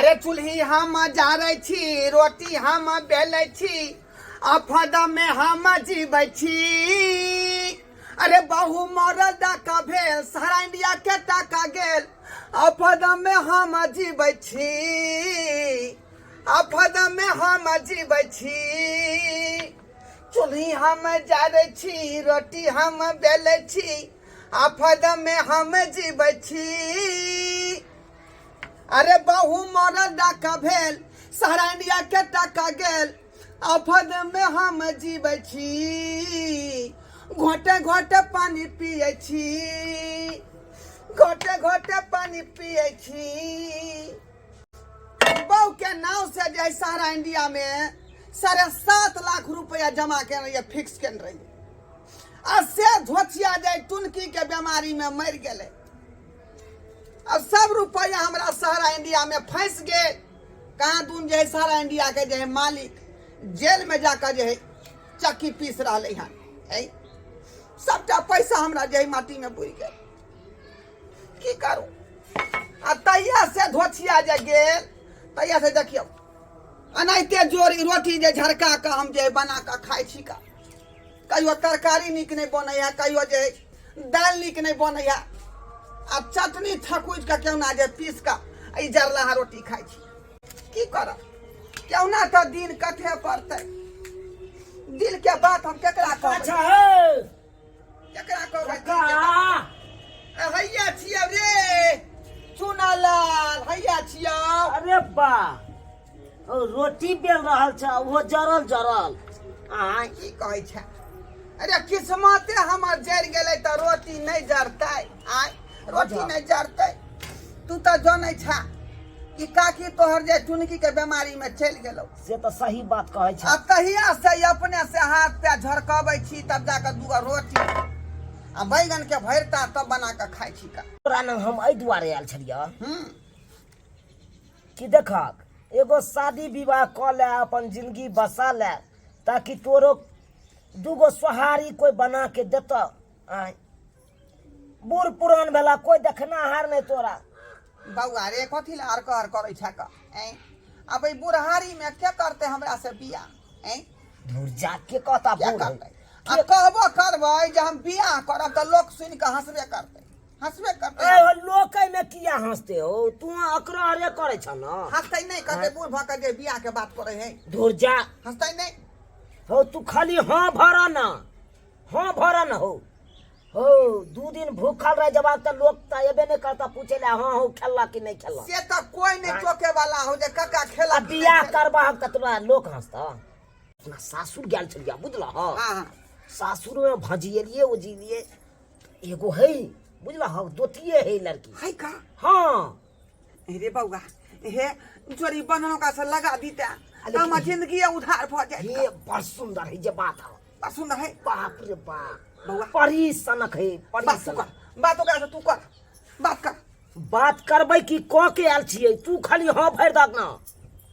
अरे चूल्ही हम जारै छी, रोटी हम बेलै छी, आफद में हम जीबै छी। अरे बहु मरल डाका भेल, सारा इंडिया के टाका गेल, आफद में हम जीबै छी, आफद में हम जीबै छी। चूल्ही हम जारै छी, रोटी हम बेलै छी, आफद में हम जीबै छी। अरे बहु मरल डाका भेल, सारा इंडिया के टाका गेल, आफद में हम जीबै छी, घोटे घोटे पानी पियै छी, घोटे घोटे पानी पियै छी। बहु के नाव से जे है सारा इंडिया में 7.5 लाख रुपया जमा केने रहियै, फिक्स केने रहियै, आ से धोथिया जाय टुनकी के बीमारी में मरि गेलै। अब सब रुपया हमरा सारा इंडिया में फंस गेल। कहाँ दून जे है सारा इंडिया के जे है मालिक जेल में जाकर जे है चक्की पीस रहा हन। सबटा पैसा हमरा जे है माटी में बुझि गेल। की करू? आ तहिया से धोथिया जे गेल तहिया से देखियौ एनाहिते जोड़ी रोटी जे झरका कऽ हम जे बना कऽ खाइ छी का। कहियो तरकारी नीक नहि बनैया, कहियो जे दालि नीक नहि बनैया, आ चटनी थकुचि कऽ केहुना जे पीस कऽ ई जरलाहा रोटी खाइ छी। की करब, केहुना तऽ दिन कटे पड़तै। दिल के बात हम केकरा कहबै? अच्छा हे। केकरा कहबै दिल काका के बात? हैया छियौ रे चुनालाल, हैया छियौ। अरे बा, ओ रोटी बेल रहल छ, ओहो जरल जरल। आय की कहै छै? अरे किस्मते हमर जरि गेलै तऽ रोटी नहि जरतै। आय रोटी नहि जरतै। तू तऽ जनै छा कि काकी तोहर जे टुनकी के बीमारी में चलि गेलौ। से तऽ सही बात कहै छ। आ तहिया से अपने से हाथ पैर झरकबै छी, तब जाके दूगो रोटी आ बैगन के भरता तब बना के खाइ छी का। तोरा लग हम एहि दुआरे आयल छलियह कि देखक एगो शादी विवाह कऽ ले, अपन जिंदगी बसा ले, ताकि तोरो दूगो सोहारी कोई बना के देतऽ। आँय बूढ़ पुरान भेला, कोई देखनाहार नहि तोरा। बौआ रे, कथी लए आर कहर करै छै का? ऐं अब ई बुढ़ारी में के करतै हमरा से बियाह? ऐं धुर जा, के कहता के बूढ़ है? करतै? आ कहबो करबै जे हम बियाह करब तऽ लोक सुनि कऽ हँसबे करतै, हँसबे करतै। ए हो, लोक एहिमे किया हँसते हो? तू अकरहरे करै छ न। हँसतै नहि? कहतै बूढ़ भऽ कऽ जे बियाह के बात करै है। धुर जा। हँसतै नहि? हो, तू खाली हाँ भर न, हाँ भर न। हो हो, 2 दिन भूखल रह जबाक तऽ लोक तऽ एबे नहि करता पूछे ले, हाँ हो, खेलला कि नहि खेलला। से तऽ कोई नहि टोके वाला हो जे काका खेला आ कि नहि बियाह खेला। करबाक तऽ तोरा लोक हँसता। अपना सासुर गेल छलियै, बुझलह? हाँ हाँ। सासुर में भजिएलिए उजिलिए, एगो है, बुझलह, दोतिए है लड़की। है का? हाँ। रे बौआ, हे जोड़ी बन्हन ओकरा से लगा दीता लेकिन- हमर जिंदगी उधार भऽ जाइत। हे, बड़ सुंदर है जे बात है। बड़ सुंदर है। बाप रे बाप। बौआ। परी सनक है, परी बात तू सनक। कर बात ओकरा से, तू कर बात कर। बात करबै कि कऽ के आयल छियै? तू खाली हाँ भरि दक ना।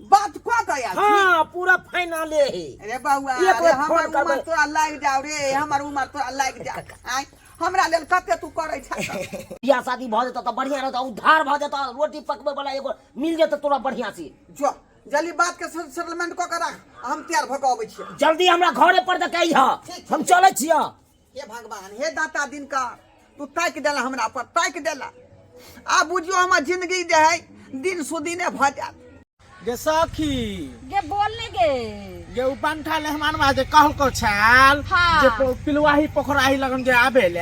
बात कऽ के आयल छी? हाँ, पूरा फाइनले है। रे बौआ, एक अरे बेर हमर फोन उमर करबै। तोरा लागि जाओ रे, हमर उमर तोरा लागि जाओ। आँय हमरा लेल कते तू करै छ? बियाह शादी भऽ जेतौ तऽ बढ़िया रहतौ, उद्धार भऽ जेतौ, रोटी पकबै वाला एगो मिल जेतौ तोरा बढ़िया से। जो जल्दी बात के सेटलमेंट कऽ के राख, हम तैयार भऽ के अबै छियै। जल्दी हमरा घरे पर दऽ के अइहऽ। ठीक। हम चलै छियऽ। हे भगवान, हे दाता दिनकर, तू ताकि देला हमरा पर, ताकि देला। आब बुझियो हमर जिंदगी जे है दिन सुदिने भऽ जायत। गे सखी। गे बोल ने गे। गे उ पंठा मेहमानवा जे कहलको छाल जे पिलुआही पोखराही लगन जे आबे ले,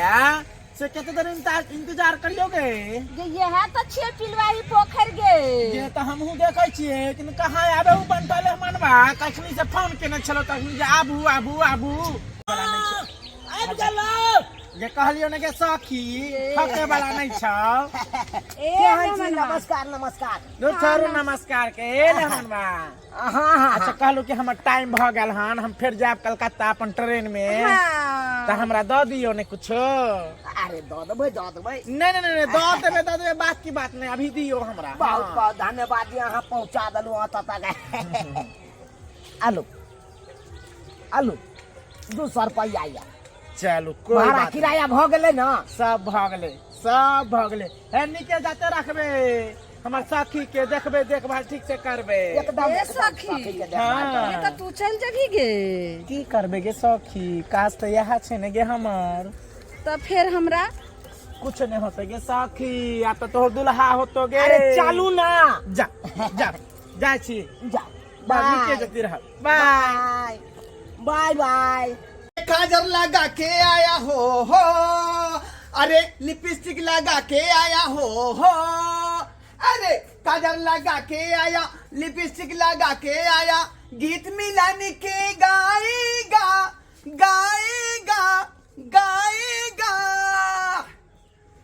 से कते देर इंतजार करियो गे? गे यह तो छिए पिलुआही पोखर गे। जे त हमहू देखै छियै, लेकिन कहाँ आबे उ पंठा मेहमानवा? कखनी से फोन केने छलो तखनी जे आबू आबू आबू। आबि गेलौ। जे कहलियो ने गे सखी, थके वाला नहीं छौ। ए केहन छी? मेहमानवा। नमस्कार नमस्कार। दो छोरू, नमस्कार के ए मेहमानवा। हाँ हाँ। अच्छा, कहलू कि हमर टाइम भ गेल हन, हम फिर जायब कलकत्ता अपन ट्रेन में। हाँ। तऽ हमरा दऽ दियौ ने कुछो। अरे दऽ देबै, दऽ देबै। नहीं नहीं नहीं, दऽ देबै दऽ देबै, बात की बात नहीं, अभी दियौ हमरा। बहुत हाँ। बहुत धन्यवाद जे अहाँ पहुँचा देलहुँ एतऽ तक। आलू आलू 200 रुपैआ यऽ। चलू, कोई भाड़ा बात नहीं। किराया भऽ गेलै ने? सब भऽ गेलै, सब भऽ गेलै। हे, नीके जाते रखबै। हमर सखी के देखबे देखभाल ठीक से करबे। एकदम। ए एकदम सखी। सखी के देखभाल हाँ। करब। ये तऽ तू चलि जेबही गे? की करबे गे सखी, काज तऽ इएह छै ने गे हमर। तऽ फेर हमरा कुछ नहीं होते गे सखी, आब तऽ तोहर दुल्हा होतो गे। अरे चलू ना। जा जा, जाइ छी। जा। बाय। बाय। नीके जती रह, बाय। बाय बाय बाय। काजर लगा के आया हो हो, अरे लिपस्टिक लगा के आया हो हो, अरे काजर लगा के आया, लिपस्टिक लगा के आया, गीत मिलन के गाएगा गाएगा गाएगा,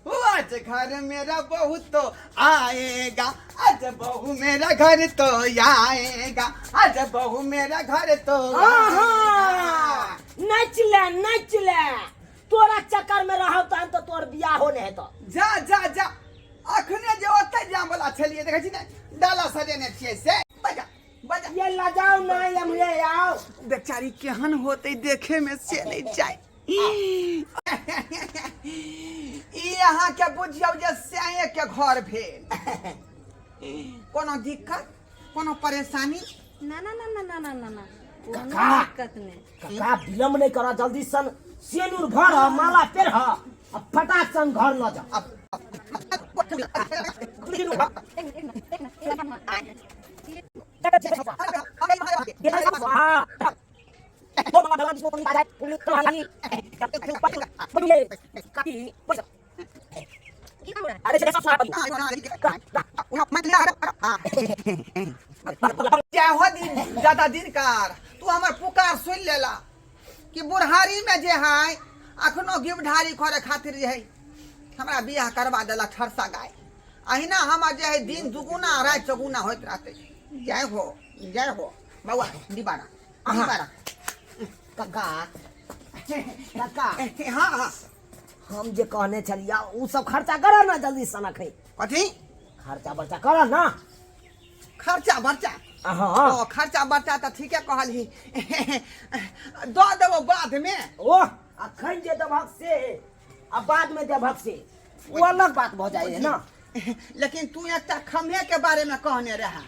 ओ आज घर मेरा बहू तो आएगा, आज बहू मेरा घर तो आएगा, आज बहू मेरा घर तो आहा आएगा। नाच ले नाच ले, तोरा चक्कर में रहब तहन तो तोर बियाह हो नहीं हेतौ। जा जा जा, अखने जे ओतै जाम वाला छलियै, देखै छी ने डाला सजेने छियै से, बजा बजा। ये लजाओ ना, ये आओ। बेचारी केहन होतै देखे में से नहीं जाय। ई अहाँके बुझियौ जे सैये के घर भेल। कोनो दिक्कत, कोनो परेशानी? ना ना ना ना ना ना ना ना, कोनो काका। दिक्कत नहीं। काका, विलम्ब नहीं कर, जल्दी सन सेनुर भर, माला पेर आ फटाक सन घर ल जा। जय हो दिन दादा दिनकार, तू हमर पुकार सुन लेला कि बुढ़ारी में जे है अखनो गिवढारी करे खातिर जे है हमरा बियाह करवा देला ठरसा गाय। अहिना हमर जे है दिन दुगुना राति चौगुना होइत रहतै। जय हो जय हो बौआ, दीवाना दीवाना। काका काका। हाँ हाँ। हम जे कहने छलिया उ सब खर्चा कर ना जल्दी सन अखन। कथी? खर्चा बर्चा कर ना। खर्चा बर्चा? हाँ। ओ खर्चा बर्चा तऽ ठीके कहलही, दऽ देबो बाद में। ओह, अखन जे देबहक से आ बाद में देबहक से ओ अलग बात भऽ जाइ है ना। लेकिन तू एकटा खम्भे के बारे में कहने रहा।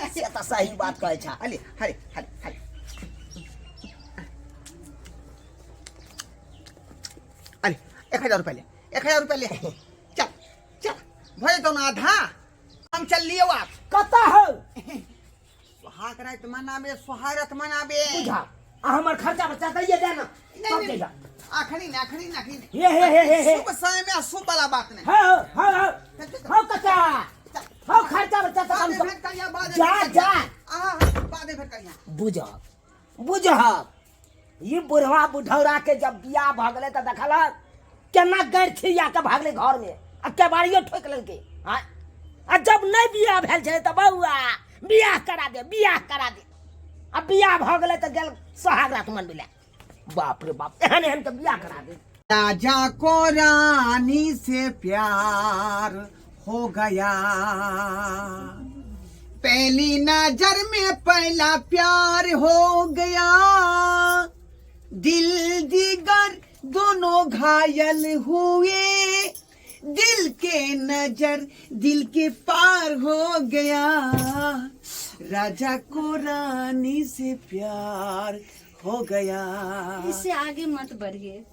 से तऽ सही बात कहै छा। अरे हरे हरे हरे अरे, 1000 रुपया ले, 1000 रुपया ले, चल चल, भऽ जेतौ ने आधा। हम चल लियौ आब। कतऽ हौ? सुहाग राति मनाबे, सुहाग राति मनाबे। बुझा आ हमर खर्चा बर्चा दैये दे ना। नहीं, तब नहीं, जइहा। अखनी नहीं, अखनी नहीं, अखनी नहीं। हे हे हे हे हे। शुभ समय में अशुभ वाला बात नहीं। हौ हौ हौ हौ काका हौ, खर्चा बर्चा तऽ बाद कम में भेंट करिया, बाद में जा, भेंट करिया। जा। हाँ, हाँ, बाद में भेंट करिया। बुझह बुझह, ई बुढ़वा बुढ़ौरा के जब बियाह भऽ गेलै तऽ देखलक केना गैर के भागलै घर में आ केबाड़ियो ठोकि लेलकै। आँय, आ जब नहि बियाह भेल छलै तऽ बौआ बियाह करा दे, बियाह करा दे, आ बियाह भऽ गेलै तऽ गेल सोहाग रात मनबै लए। बाप रे बाप, एहन एहन के बियाह करा दे। राजा को रानी से प्यार हो गया, पहली नजर में पहला प्यार हो गया, दिल जिगर दोनों घायल हुए, दिल के नजर दिल के पार हो गया, राजा को रानी से प्यार हो गया। इससे आगे मत बढ़िए।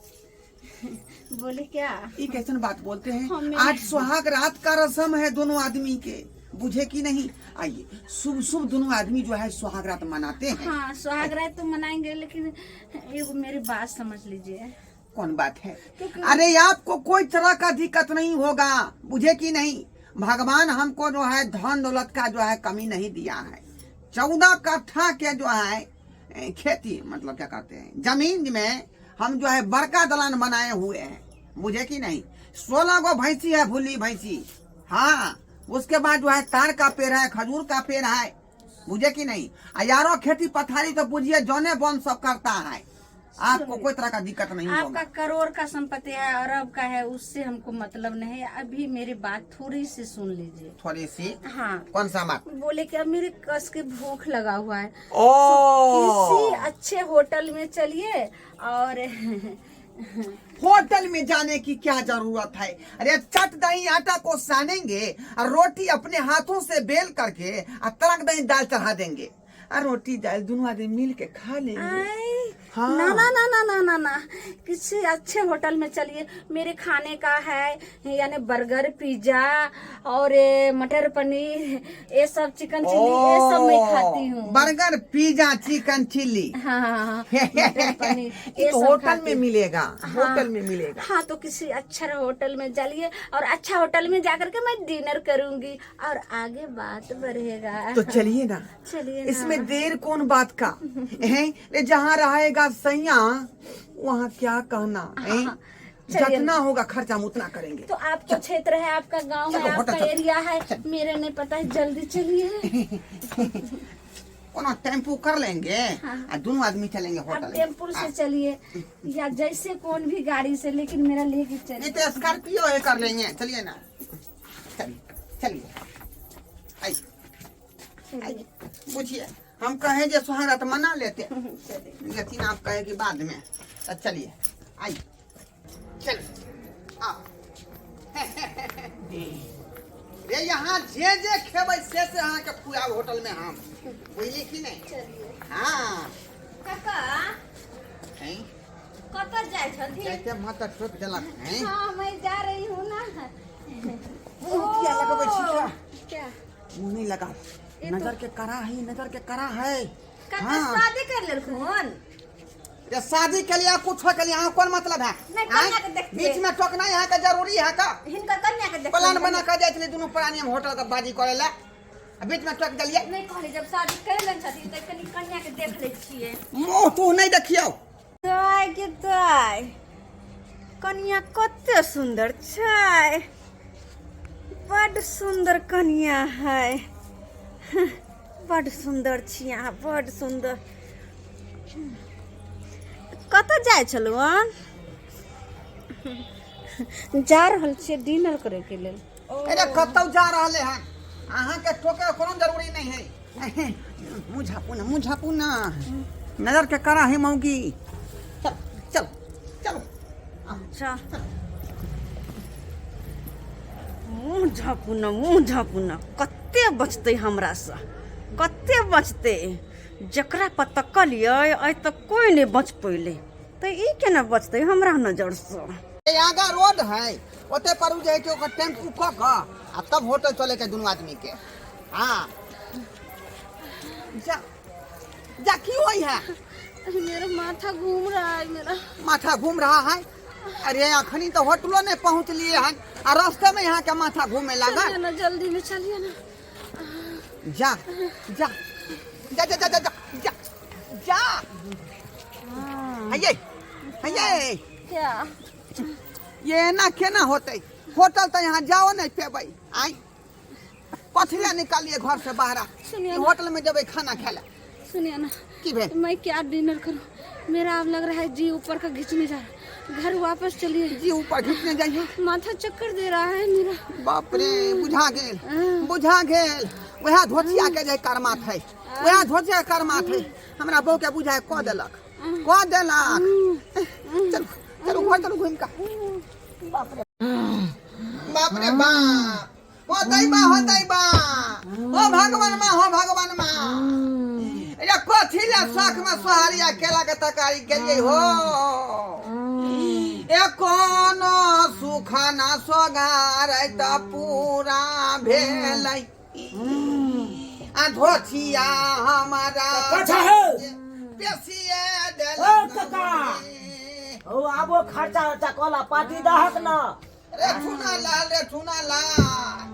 बोले क्या? ये कैसन बात बोलते हैं? हमें- आज सुहाग रात का रस्म है दोनों आदमी के, बुझे कि नहीं? आइए, शुभ शुभ दोनों आदमी जो है सुहाग रात मनाते हैं। हाँ, सुहाग रात तो मनाएंगे, लेकिन एगो मेरी बात समझ लीजिए। कौन बात है? क्योंकि- अरे आपको कोई तरह का दिक्कत नहीं होगा, बुझे कि नहीं? भगवान हमको जो है धन दौलत का जो है कमी नहीं दिया है। 14 कट्ठा के जो है खेती, मतलब क्या कहते हैं, जमीन में हम जो है बड़का दलान बनाए हुए हैं, बुझे कि नहीं? 16 गो भैंसी है, भूली भैंसी। हाँ, उसके बाद जो है तार का पेड़ है, खजूर का पेड़ है, बुझे कि नहीं? आ यारो खेती पथारी तो बुझिए जौने बन सब करता है। आपको कोई तरह का दिक्कत नहीं आपका होगा। करोड़ का संपत्ति है, अरब का है, उससे हमको मतलब नहीं है। अभी मेरी बात थोड़ी सी सुन लीजिए। थोड़ी सी? हाँ। कौन सा बात? बोले कि अब मेरे कस के भूख लगा हुआ है। ओ किसी अच्छे होटल में चलिए और होटल में जाने की क्या जरूरत है? अरे चट दही आटा को सानेंगे और रोटी अपने हाथों से बेल करके और तरक दही दाल चढ़ा देंगे और रोटी दाल दोनों आदमी मिल के खा लेंगे। आय, हाँ। ना ना ना ना ना ना ना, किसी अच्छे होटल में चलिए। मेरे खाने का है यानी बर्गर, पिज्जा और ये मटर पनीर, ये सब, चिकन चिल्ली, ये सब मैं खाती हूँ। Burger, pizza, chicken chilli. हाँ हाँ हाँ, मटर पनीर ये ये तो सब होटल खाती में हूँ। मिलेगा। हाँ। होटल में मिलेगा। हाँ, तो किसी अच्छा होटल में चलिए और अच्छा होटल में जाकर के मैं डिनर करूंगी और आगे बात बढ़ेगा। तो चलिए ना। चलिए ना। इसमें देर कौन बात का है? ले जहाँ रहेगा सैया वहाँ क्या कहना है? हाँ, चलिए। जितना होगा खर्चा हम उतना करेंगे। तो आपका क्षेत्र है, आपका गांव चलो, है, होटल आपका चलो। एरिया है, मेरे नहीं पता है, जल्दी चलिए। कोनो टेम्पू कर लेंगे आ दोनों आदमी चलेंगे आप होटल में। टेम्पू से चलिए या जैसे कौन भी गाड़ी से, लेकिन मेरा लेके नहीं चलिए। तो स्कॉर्पियो है, कर लेंगे। चलिए ना, चलिए चलिए, आइए आइए। बुझिए, हम कहें जे सुहागरात मना लेते, लेकिन आप कहे कि बाद में, तो चलिए आइए, चलिए आओ। रे यहाँ जे जे खेबै से अहाँके खुआब होटल में हम, बुझली कि नहीं? चलिए। हाँ। काका। हैं? कतऽ जाइ छथिन? जाइते माता ठोक देलक हैं। हाँ, मैं जा रही हूँ ना। मुँह किया लगबै छी क्या? क्या? मुँह नहीं लगा, ये तो- नजर के करा है, नजर के करा है। काका, हाँ। शादी कर लेलखुन? ये शादी के लिए कुछ के लिए अहाँ कौन मतलब है? नहीं, आँय? कन्या के देखते। बीच में टोकना यहाँ के जरूरी है का? हिनकर कन्या के देखते। प्लान बना के जाइ छलै दुनू प्राणी हम होटल के बाजी करे ला, आ बीच में टोक देलियै। नहीं कहली, जब शादी कर लेने छथिन तऽ कनि कन्या के देख लै छियै। मुँह तू नहीं देखियौ। दाय के दाय, कन्या कते सुंदर छै, बड सुंदर कन्या है, बड सुंदर छी अहाँ, बड सुंदर। कतऽ जाइ छलहुँ? जा रहल छियै डिनर करे के लेल। अरे कतौ जा रहले हैं, अहाँ के टोके के कोनो जरूरी नहीं है। मुँह झापू ना, मुँह झापू ना, नजर के करा है मौगी। चल चल चलो। अच्छा, मुँह झाँपू न, मुँह झाँपू न। कते बचतै हमरासँ, कते बचतै? जकरा पर तकलियै आइ तक कोइ नहि बच पैलै, तऽ ई केना बचतै हमरा नजरसँ? ये आगा रोड है, ओते पर उ जे है कि ओकर टेम्पू कऽ कऽ आ तब होटल चले के दुनू आदमी के। हाँ, जा जा। की होई है? मेरा माथा घूम रहा है मेरा। माथा घूम रहा है? अरे अखनी तो होटलो नहीं पहुँच लिए हैं आ रास्ते में यहाँ के माथा घूमे लगा। चलिए ना, जल्दी में चलिए ना। जा जा जा जा जा जा जा जा जा। हये हये। क्या? ये ना केना होते? होटल तो यहाँ जाओ नहीं पेबै। आई कथी ला निकालिए घर से बाहर? सुनिए ई ना। होटल में जेबै खाना खाए ला। सुनिए ना। की भेल? मैं क्या डिनर करूं? मेरा अब लग रहा है जी ऊपर का घिंचने जा रहा। घर वापस चलिए। जी ऊपर घिसने जाइए? माथा चक्कर दे रहा है मेरा। बाप रे, बुझा गेल, बुझा गेल। वएह धोतिया के जे करमात है, वएह धोतिया के करमात है। हमरा बहू के बुझाय कऽ देलक, कऽ देलक। चलू चलू, घर चलू घुमि कऽ। बाप रे बाप रे बाप, हो दैबा, हो दैबा, हो भगवान माँ, हो भगवान माँ। ये कथी ला शौख में सोहारिया केला के तरकारी केलियै हो? ए कोनो सुख न सोगारै त पूरा भेलै आ धोथिया हमारा कथा हौ। पेशिए ओ देलक। काका। ओ आबो खर्चा उर्चा कला पार्टी दहक न। रे ठुना लाल, रे ठुना लाल,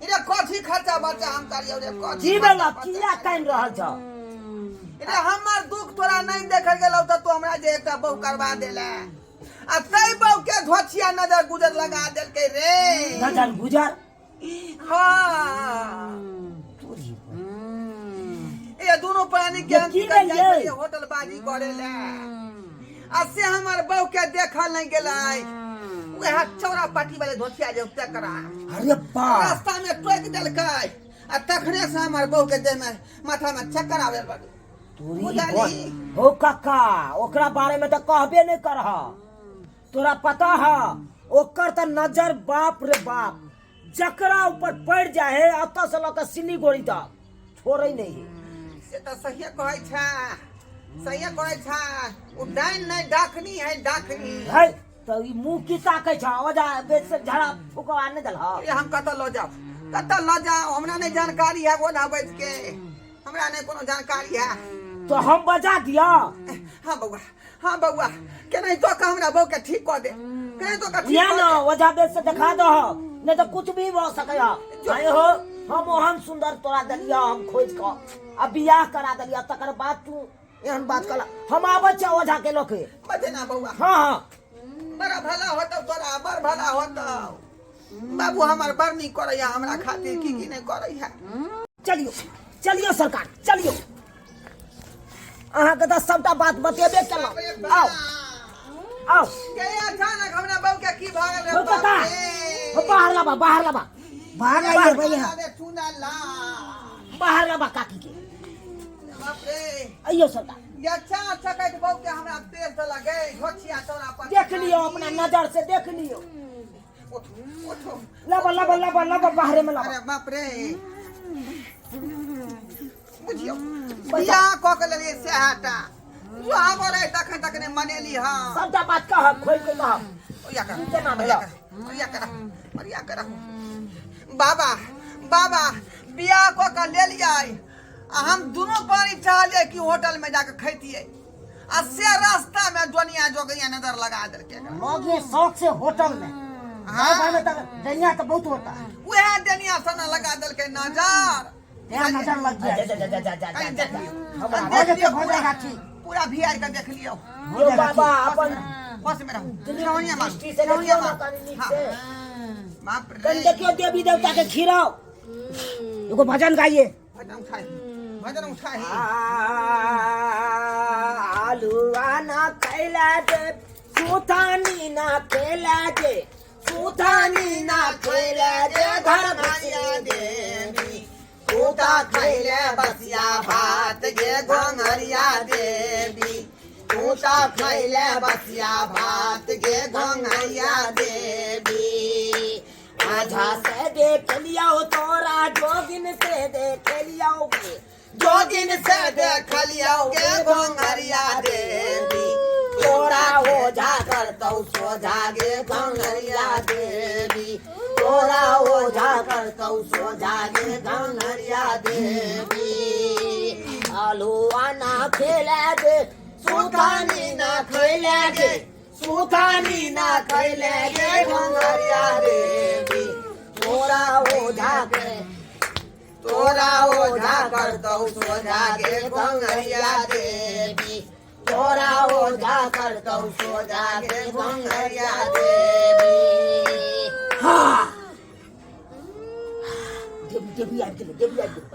रे कथी खर्चा बर्चा हम करियौ रे? कथी की खर्चा भेल? बर्चा? किया कानि रहल छ? रे हमर दुख तोरा नहीं देखल गेलौ त तू हमरा जे एकटा बहु करवा देले आ तै बहु के धोछिया नजर गुजर लगा देलकै रे। नजर गुजर? हाँ, ये दोनों प्राणी के हम ये की निकल भेल जाइ ये? छलियै होटल बाजी करे ले आ से हमर बहु के देखल नहीं गेलै, वएह चौरा पाटी वाले धोतिया जे तकरा। अरे बा, रास्ता में टोकि देलकै आ तखने से हमर बहु के देह में माथा में चक्कर आवे लगल। तोरी बुझलही? हो काका, ओकरा बारे में तऽ कहबे नहि करह। तोरा पता है ओकर तऽ नजर बाप रे बाप जकरा ऊपर पड़ि जाइ है एतऽ से लऽ कऽ सिलीगुड़ी तक छोड़ै नहि है। से तऽ सहिए कहै छै, सहिए कहै छै। ओ डाइन नहि डाकनी है, डाकनी है तऽ ई मुँह की ताकै छ? ओजा बेच से झड़ा फुकवा नहि देलह? ए, हम कतऽ लऽ जाउ, कतऽ लऽ जाउ? हमरा नहि जानकारी है ओझा बैठ के, हमरा नहि कोनो जानकारी है। तो हम बजा दिया? हाँ बउआ, हाँ बउआ, केनाहितो कऽ हमरा बहू के ठीक कऽ दे, केनाहितो कऽ ठीक या कऽ ना दे। ओझा बेच से देखा दह, नहीं तो कुछ भी भऽ सकै है। आए हो, हम ओहन सुंदर तोरा देलियऽ, हम खोजि कऽ आ बियाह करा देलियऽ, तकर बाद तू एहन बात कहला। हम आबै छियै ओझा के लऽ के। बजे ना बउआ। हाँ हाँ। बड़ा भला होतौ तोरा, बड़ भला होतौ बाबू हमर, बड़ नीक करैया हमरा खातिर, की की नहि करैया। चलियो चलियो सरकार चलियो, अहाँके तऽ सबटा बात बतेबे केलहुँ। आउ आउ। गे अचानक हमरा बहू के की भऽ गेल रे? हो काका, बाप रे। हो बाहर लाबा, बाहर लाबा, बाहर लाइए भैया। अरे चूना ला। बाहर लाबा काकी के। बाप रे। अइयो सरकार। ये अच्छा अच्छा कहै बहू के हमरा तेल से लगे घोचिया तोरा पर। देख लियो, अपना नजर से देख लियो। उठो उठो। लाबा लाबा लाबा लाबा, बाहरे में लाबा। अरे बाप रे, बुझियौ बियाह कऽ के लेलियै सएहटा सुहागो रहै तखन तक नहि मनेली। हँ, सबटा बात कह, खोल के कह। ओरिया कर। की केना भेल? ओरिया कर, ओरिया कर। बाबा बाबा, बियाह कऽ के लेलियै आ हम दुनू प्राणी चाहलियै कि होटल में जाके खैतियै, आ से रास्ता में दुनिया जोगिया नजर लगा देलकै एकरा। लगे शौक से होटल में। हाँ। हाँ में तो डनिया तो बहुत होता है। उएह दुनिया से न लगा देलकै नजर। यहाँ नजर लग गया। जा जा जा जा जा जा कहीं जा देख जा। लियौ। हमरा कहीं हो देख जेतै, लियौ, हो पूरा जाएगा ठीक। पूरा भियार के देख लियौ। हो यो जाएगा बाबा ठीक। अपन बस में रहू, छौनिया मारू, दृष्टि से छौनिया देखियौ ना मारू। कनि नीक हाँ, से। बाप रे। कनि देखियौ, देवी देवता के खिराउ, एगो भजन गाइए। भजन उठाई, भजन उठाई। आलू ना खैला दे सुथानी ना खेला दे सुथानी ना खेला दे घर बसिया देवी तूता खैले बसिया भात गे घोंघरिया देवी, तूता खैले बसिया भात गे घोंघरिया देवी। आझा से देख लियो तोरा जोगिन से देख लियो गे, जोगिन से देख लियो गे घोंघरिया देवी, तोरा ओझा करतौ सोझा गे घंघरिया देवी, तोरा ओझा करतौ सोझा गे घंघरिया देवी। आलू आना खेला दे सुथानी ना खेला दे सुथानी ना खेला गे घोंघरिया देवी, तोरा ओझा के तोरा ओझा करतौ सोझा गे घोंघरिया देवी, तोरा ओझा करतौ सोझा गे घंघरिया देवी। हाँ, देवी देवी आबि गेलै, देवी आबि गेलै।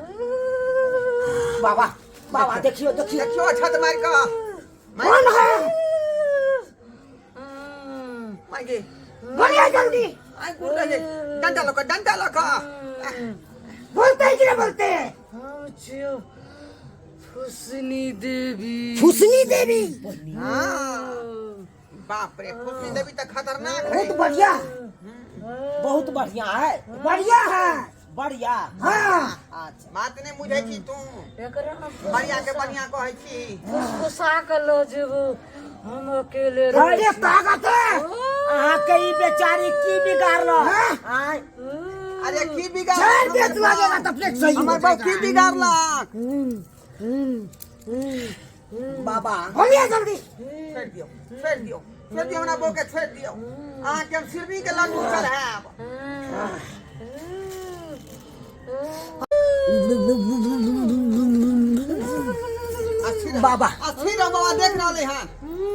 बाबा बाबा, देखियो देखियो। देखियो छत मारि कऽ। कौन है? मारि गे। बोलिए जल्दी। आइ गुड़ रहे, डंडा लऽ कऽ, डंडा लऽ कऽ। बोलते हैं कि नहीं बोलते हैं? हम छियौ फुसनी देवी। फुसनी देवी? हाँ, बाप रे, फुसनी देवी तऽ खतरनाक है। बहुत बढ़िया। बहुत बढ़िया है। बढ़िया है। बढ़िया। हाँ। अच्छा। बात नहि बुझै छी तू। एकरा बढ़िया के बढ़िया कहै छी। फुसफुसा के लऽ जेबो, हम अकेले रहै कते छी। ताकत है। अहाँके ई बेचारी की बिगाड़ल? हाँ? आँय? अरे की बिगाड़ चार बेच लगेगा तो प्लेट सही हो हमर बाप जाएगा। की बिगाड़लक? बाबा। बोलिए जल्दी। छोड़ि दियौ, छोड़ि दियौ, छोड़ि दियौ, हमरा बहू के छोड़ि दियौ। अहाँके हम सिरनी के लड्डू चढ़ायब। बाबा। अस्थिर रह बाबा, देख रहलै हन।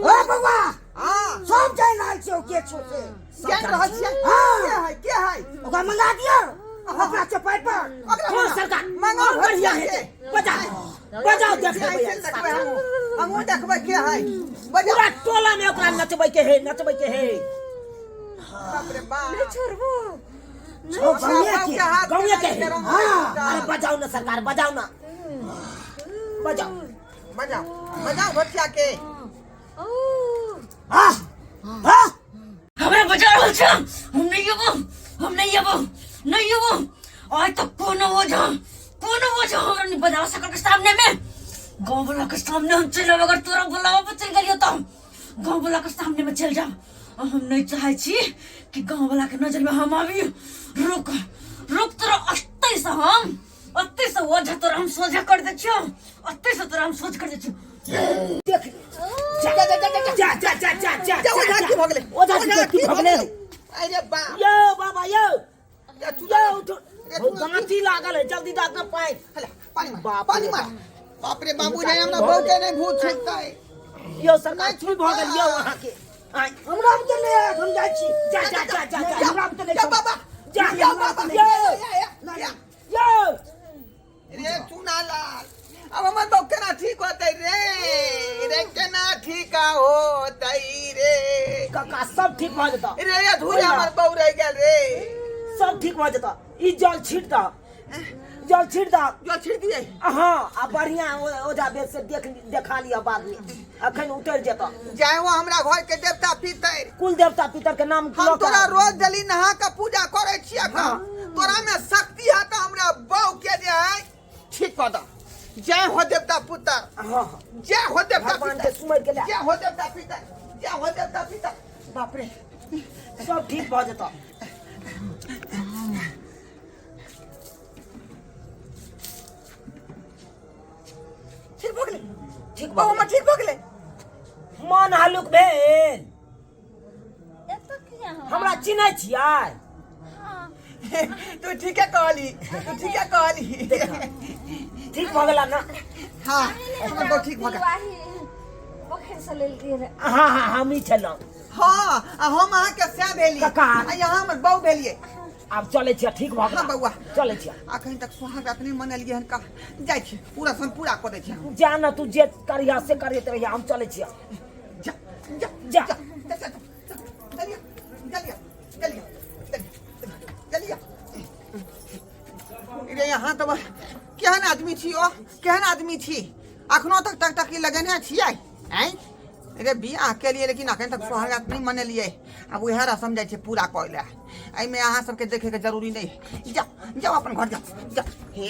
ओ बउआ। हाँ। सब जानि रहल छियौ के छौ से। जानि रहल छियै। हाँ। के है, के है? ओकरा मंगा दियौ अपना चौपाई पर। ओकरा हाँ मंगा। सरकार। मंगाओ। और बढ़िया के। हेतै, बजाओ बजाओ, देख के है लेबै। से देखबै, हमहूँ हमहूँ देखबै के है। बजाओ। पूरा टोला में ओकरा नचबै के है, नचबै के है। बाप रे बाप। नहि छोड़बो। छौ गाँवे बाप के। के हाथ गाँवे के है। हाँ। अरे बजाओ ना सरकार, बजाओ ना, बजाओ। बजाओ बजाओ भटिया के। हाँ हाँ। बजा रहल छै। हम नहीं अबो, हम नहीं अबो, नहीं अबो। आइ तक कोनो ओझा, कोनो ओझा हमरा नहीं बजा सकल के सामने में। गाँव वाला के सामने हम चलि आब, अगर तोरा बुलावा पर चलि गेलियो तऽ हम गाँव वाला के सामने में चलि जाब। आ हम नहीं चाहै छी कि गाँव वाला के नजर में हम आबी। रुक रुक, तोरा अतै से हम अतै से ओझा तोरा हम सोझा कर दै छियौ, अतै से तोरा हम सोझ कर दै छियौ। देख जा जा जा जा जा जा जा जा जा जा जा ओझा की भऽ गेलै? ओझा जी के की भऽ गेलै? अरे बाप यौ बाबा यौ। या चूड़ा यौ उठो। रे चूड़ा। गाँची लागल है, जल्दी दाँत में पानि। हले, पानी मार। बाप पानी रे मार। बाप रे बाबू रे, हमरा भऽ बहू के नहि भूत छुटतै। यौ सरकार, की भऽ गेल यौ अहाँके? आँय, हमरा बुते नहि आयत, हम जाइ छी। जा जा जा जा जा। हमरा बुते नहि। जा बाबा। जा। जा बाबा। यौ। या, या, या। यौ। रे चूना लाल, अब हमर बहू केना ठीक होतै रे? रे केना ठीक होतै रे? काका, सब ठीक भऽ जेतऽ। रे अधूरे हमर बहू रहि गेल रे। सब ठीक भऽ जेतऽ। ई जल छीट दह, जल छीट दह। जल छीट दियै? हाँ, आ बढ़िया ओझा बेद से देख देखा लिअ बाद में, अखन उतरि जेतऽ। जाय हो हमरा घर के देवता पितर, कुल देवता पितर के नाम हम लऽ कऽ तोरा रोज डेली नहा के पूजा करै छियै। तोरा में शक्ति है तऽ हमरा बहू के जे है ठीक कऽ दह। जय हो देवता पुत्र। हाँ हाँ। जय हो देवता भगवान पितर। के सुमरि के ले। जय हो देवता पितर, जय हो देवता पितर। बाप रे। सब ठीक भऽ जेतऽ। ठीक भऽ गेलै? ठीक बहू भऽ हमर ठीक भऽ गेलै। मन हल्लुक भेल? एतऽ किया हमरा चिन्है छियै? हाँ। तू ठीके कहली, तू ठीके कहली। ठीक भऽ गेला ना? हाँ, हमर बहू ठीक भऽ गेल। पोखरि से लेलियै रहे। हाँ हाँ, हमही छलहुँ। हाँ, आ हम अहाँके सएह भेली। काका। आ यहाँ हमर बहू भेलियै। आब चलै छियै, ठीक भऽ गेल? हाँ बौआ। चलै छियै। अखन तक सुहाग रात नहि मनेलियै हन का। जाइ छी, पूरा सन पूरा कऽ दै छी हम। जा ने, तू जे करिहा से करैत रहिया, हम चलै छियै। जा जा। जा। जा जा जा, जा, चलिए चलिए चलिए चलिए। रे यहाँ तऽ केहन आदमी छी ओ, केहन आदमी छी? अखनो तक टकटकी लगेने छियै? आँय रे, बियाह केलियै लेकिन अखन तक सुहाग रात नहि मनेलियै। आब उएह रसम जाइ छै पूरा करै लए। एहिमे अहाँ सबके देखैके जरूरी नहि। जाउ जाउ, अपन घर जाउ, जाउ। हे।